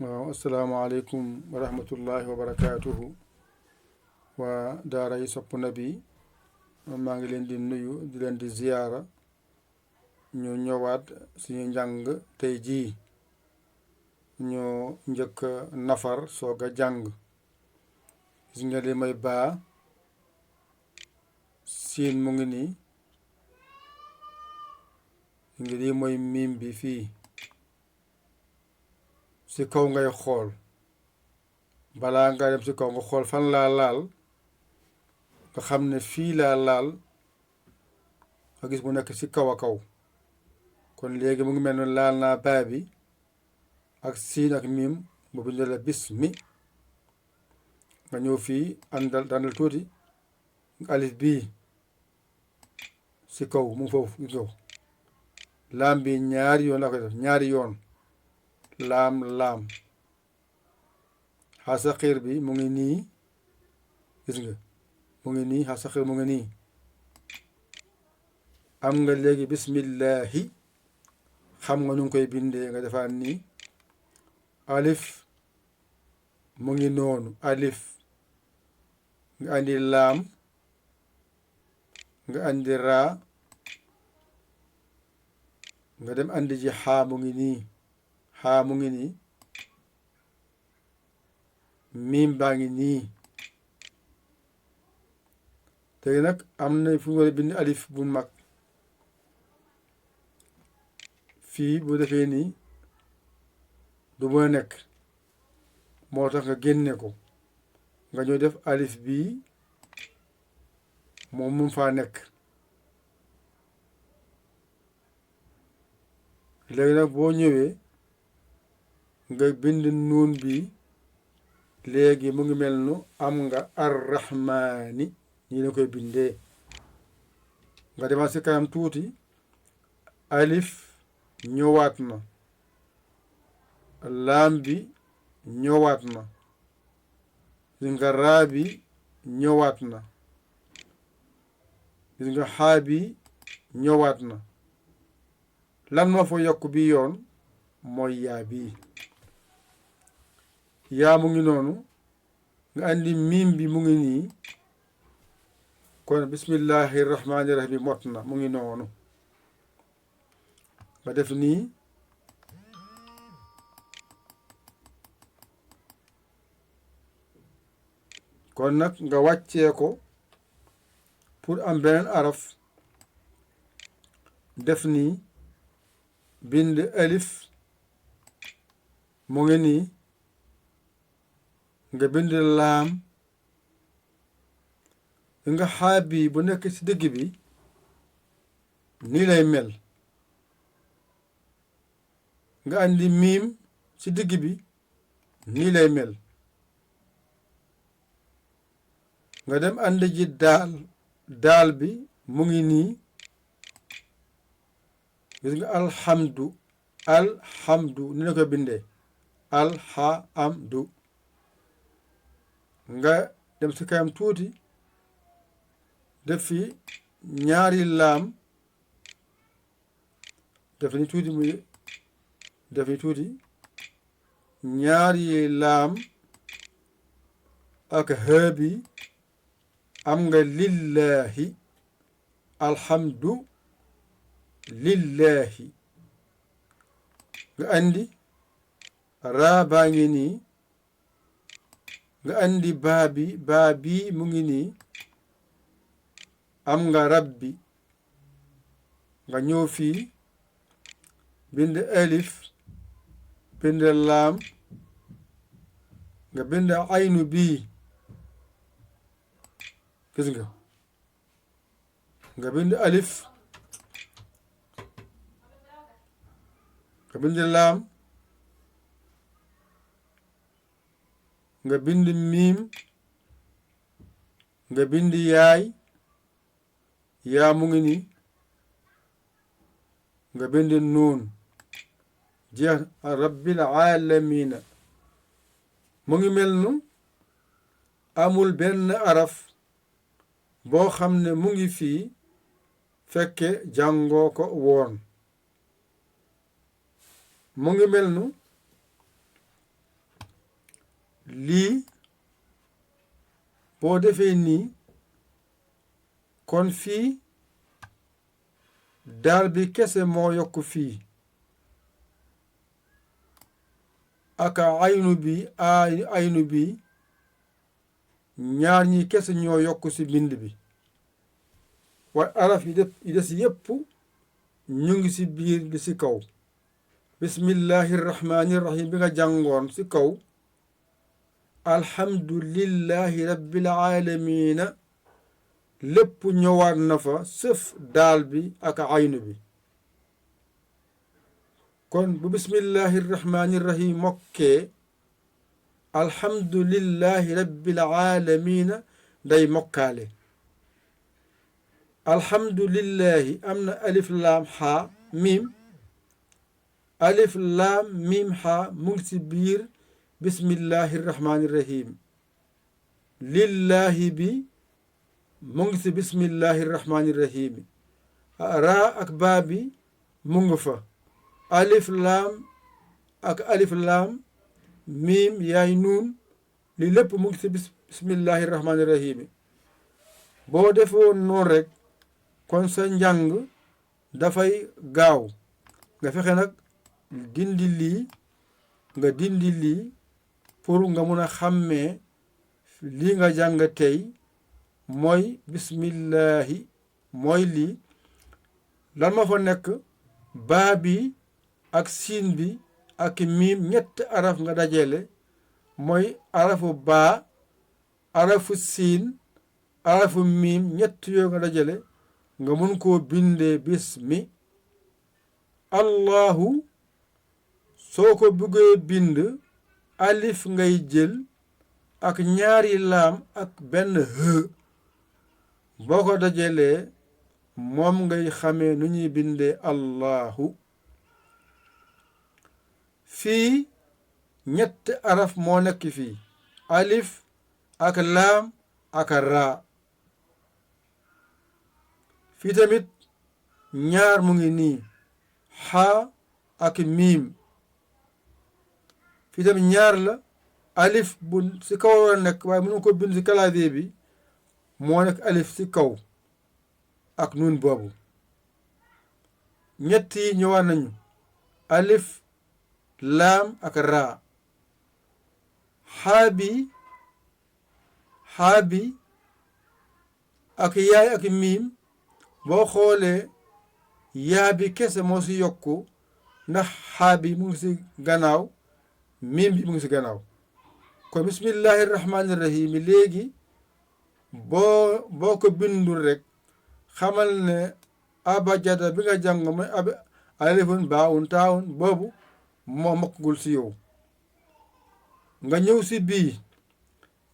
waaw asalaamaaleykum wa rahmatullahi wa barakaatuhu waa daara yi sopp nabi maa ngi leen di nuyu di leen di ziyaara ñu ñëwaat suñu njàng tey jii ñoo njëkk nafar soog a jàng gis nga li may baa siin mu ngi nii ngi lii mooy miim bi fii si kaw ngay xool balaa nga dem si kaw nga xool fan laa laal nga xam ne fii laa laal nga gis mu nekk si kaw a kaw kon léegi mu ngi mel ne laal naa baa bi ak siin ak miim mu bind la bismi nga ñëw fii dandal tuuti alif bii si kaw mu ngi foofu gis nga laam bi ñaari yoon la koy def ñaari yoon laam laam xasaxiir bi mu ngi nii gis nga mu ngi nii xasaxiir mu ngi nii am nga léegi bismillahi xam nga nu ngi koy bindee nga defaat nii alif mu ngi noonu alif nga andi laam nga andi raa nga dem andi ji xaa mu ngi nii xaa mu ngi nii miim baa ngi nii léegi nag am na fu nga bind alif bu mag fii bu defee nii du mën a nekk moo tax nga génne ko nga ñëw def alif bii moom mu faa nekk léegi nag boo ñëwee nga bind nuun bi léegi mu ngi mel nu am nga arrahmaani nii la koy bindee nga demaat si kanam tuuti alif ñëwaat na laam bi ñëwaat na gis nga raa bi ñëwaat na gis nga xaa bi ñëwaat na lan moo fa yokk bi yoon mooy yaa bii yaa mu ngi noonu nga andi miim bi mu ngi nii kon bismillahi rahmaani rahim mot na mu ngi noonu nga def nii kon nag nga wàccee ko pour am beneen araf def nii bind alif mu ngi nii nga bind laam nga xaa bi bu nekk ci digg bi nii lay mel nga andi miim ci digg bi nii lay mel nga dem andi ji daal bi mu ngi nii gis nga alhamdu ni la koy bindee alhamdu nga dem si kayam tuuti def fi ñaari laam def ni tuuti muy def ni tuuti ñaari laam ak hëbi am nga lillahi alhamdu lillahi nga andi raa baa ngi nii nga andi baa bi mu ngi nii am nga rabbi nga ñëw fii bind alif bind laam nga bind aynu bii gis nga bind alif nga bind laam nga bind miim nga bind yaa mu ngi nii nga bind nuun jeex rabbil aalamiina mu ngi mel nu amul benn araf boo xam ne mu ngi fii fekke jàngoo ko woon mu ngi mel nu lii boo defee nii kon fii daal bi kese moo yokk fii ak aynu bi ñaar ñi kese ñoo yokk ci bind bi waaye araf yi des yépp ñu ngi ci biir di ci kaw bismillahi rahmaani rahim bi nga jàngoon ci kaw alhamdulillahi rabbil aalamiina lépp ñëwaat na fa sëf daal bi ak aynu bi kon bu bismillahi rahmaani rahim mokkee alhamdulillahi rabbil aalamiina day mokkaale alhamdulillahi am na alif laam xaa miim alif laam miim xaa mu ngi ci biir bismillahi rahmaani rahim lillahi bi mu ngi ci bismillahi rahmaani rahim raa ak baa bi mu ngi fa alif laam miim yaay nuun li lépp mu ngi ci bismillahi rahmaani rahim boo defoon noonu rek kon sa njàng dafay gaaw nga fexe nag dindi lii pour nga mun a xàmmee lii nga jàng tey mooy bismillahi mooy lii lan ma fa nekk baa bi ak siin bi ak miim ñett araf nga dajale mooy arafu baa arafu siin arafu miim ñett yoo nga dajale nga mun koo bindee bismi allahu soo ko bëggee bind alif ngay jël ak ñaari laam ak benn hë boo ko dajalee moom ngay xamee nu ñuy bindee allahu fii ñett araf moo nekk fii alif ak laam ak raa fii tamit ñaar mu ngi nii xaa ak miim fii tamit ñaar la alif bu ci kaw war a nekk waaye mënu ko bind ci clavier bi moo nekk alif ci kaw ak nuun boobu ñett yi ñëwaat nañu alif laam ak raa xaa bi ak yaay ak miim boo xoolee yaa bi kese moo ci yokku ndax xaa bi mu ngi ci gannaaw miim bi mu ngi ci gannaaw kon bismillahi rahmaani rahim léegi boo ko bindul rek xamal ne abajada bi nga jàng mooy alifun baawun taawun boobu moo mokkagul ci yow nga ñëw ci bii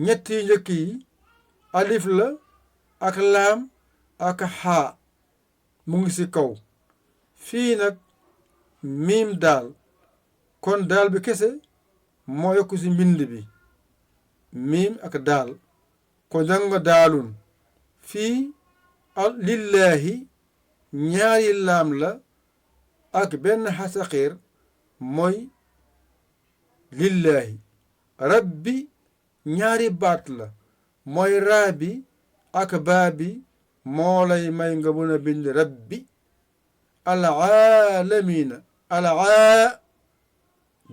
ñett yi njëkk yi alif la ak laam ak xaa mu ngi ci kaw fii nag miim daal kon daal bi kese moo yokk ci mbind bi miim ak daal kon jàng nga daalun fii lillahi ñaari laam la ak benn xasaxiir mooy lillahi rabbi ñaari baat la mooy raa bi ak baa bi moo lay may nga mën a bind rabbi alaalamiina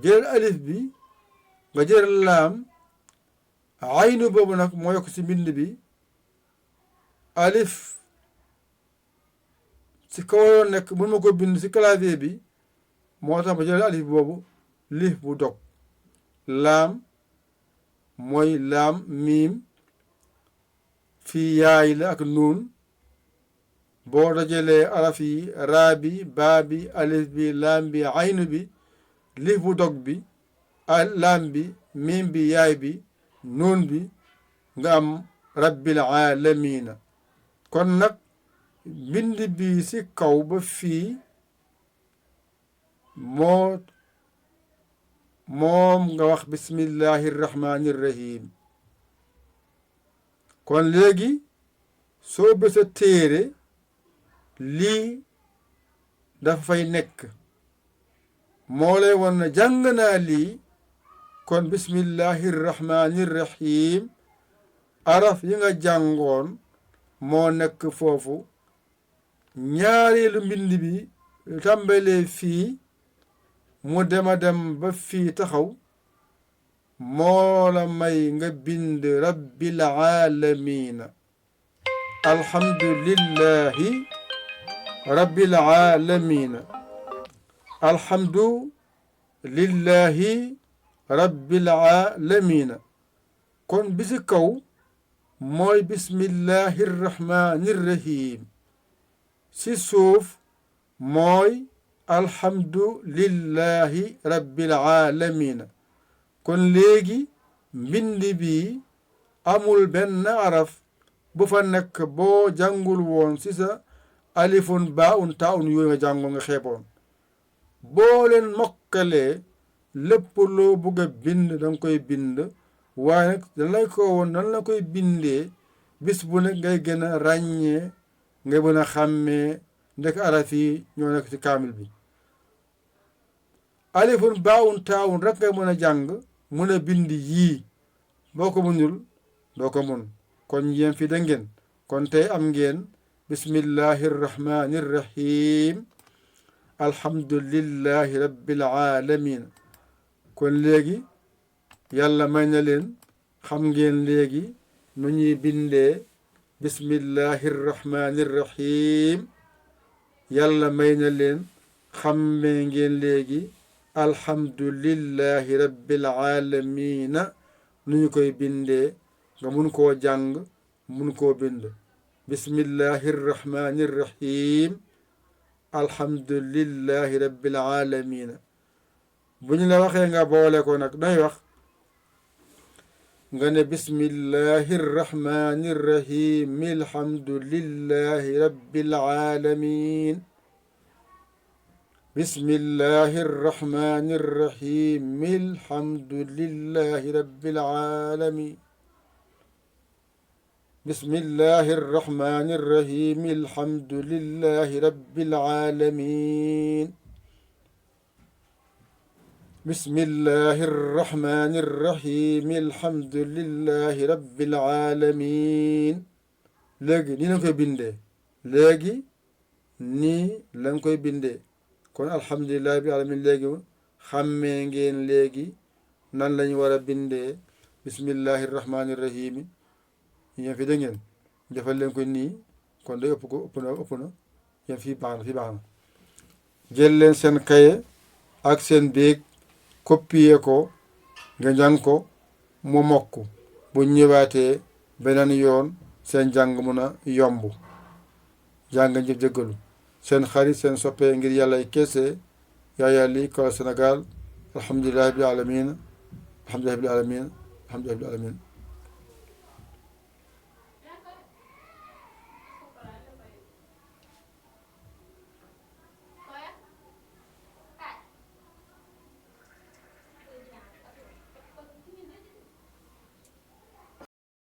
jël alif bi nga jël laam aynu boobu nag moo yokk ci mbind bi alif ci kaw nekk mën ma ko bind ci clavier bi moo tax ma jël alif boobu lif bu dog laam mooy laam miim fii yaay la ak nuun boo dajalee araf yi raa bi baa bi alif bi laam bi aynu bi lif bu dog bi laam bi miim bi yaay bi nuun bi nga am rabbil aalamiina kon nag bind bi ci kaw ba fii moom nga wax bismillahi rahmaani rahim kon léegi soo bësa téere lii dafa fay nekk moo lay won na jàng naa lii kon bismillahi rahmani rahim araf yi nga jàngoon moo nekk foofu ñaareelu mbind bi tàmbalee fii mu dema dem ba fii taxaw moo la may nga bind rabbil aalamiina alhamdulillahi rabbil aalamiina alhamdulillahi rabbil aalamiina kon bi ci kaw mooy bismillahi rahmani rahim ci suuf mooy alhamdulillahi rabbil aalamiina kon léegi mbind bi amul benn araf bu fa nekk boo jàngul woon ci sa alifun baun taun yooyu nga jàngoon nga xeeboon boo leen mokkalee lépp loo bëgg a bind danga koy bind waaye nag dalay ko woon nan la koy bindee bis bu nekk ngay gën a ràññee ngay mën a xàmmee ndek araf yi ñoo nekk ci kaamil bi alifun baun taun rek ngay mën a jàng mën a bind yii boo ko mënul doo ko mën kon yéen fi da ngeen kon tey am ngeen bismillahi rahmani rahim alhamdulillahi rabbil alamin kon léegi yàlla may na leen xam ngeen léegi nu ñuy bindee bismillahi rahmani rahim yàlla may na leen xammee ngeen léegi alhamdulillahi rabbil alamina nu ñu koy bindee nga mun koo jàng mun koo bind bismillahi rahmani rahim alhamdulillahi rabbil alamina bu ñu la waxee nga boole ko nag day wax nga ne bismillahi rahmani rahim alhamdulillahi rabbil alamin bismillahi rahmani rahim alhamdulillahi rabbil alamin bismillahi rahmani rahim alhamdulillahi rabbil alamin bismillahi rahmani rahim alhamdulillahi rabbil alamin léegi nii lañ koy bindee léegi nii lañ koy bindee kon alhamdulillahi rabbil alamin léegi xàmmee ngeen léegi nan lañu war a bindee bismillahi rahmani rahim yéen fi da ngeen defal leen ko nii kon day ëpp na yéen fii baax na jël leen seen kaye ak seen biig copier ko nga jàng ko mu mokk bu ñëwaatee beneen yoon seen jàng mun a yomb jàng njëf jëggalu seen xarit seen soppee ngir yàlla ay keese Yaya Ly Kawal Sénégal alhamdulillahi rabbil alamin alhamdulillahi rabbil alamin alhamdulillahi rabbil alamin